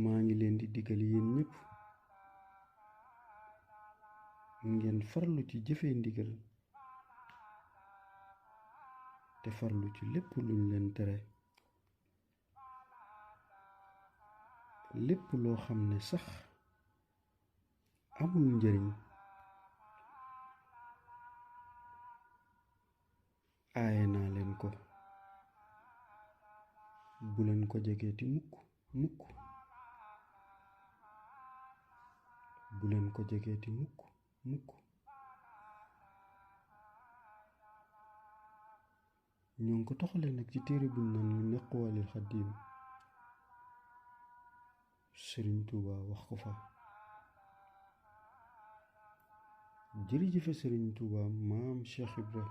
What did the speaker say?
maa ngi leen di digal yéen ñépp ngeen farlu ci jëfe ndigal te farlu ci lépp luñ leen tere. lépp loo xam ne sax amul njariñ aaye naa leen ko. bu leen ko jegeeti mukk mukk. bu leen ko jegeeti mukk mukk. ñoo ngi ko toxalee nag ci téere buñ naan lu Miqwalil Xadim. Sëriñ Tuuba wax ko fa. jërëjëfe Sëriñ Tuuba maam Cheikh Ibra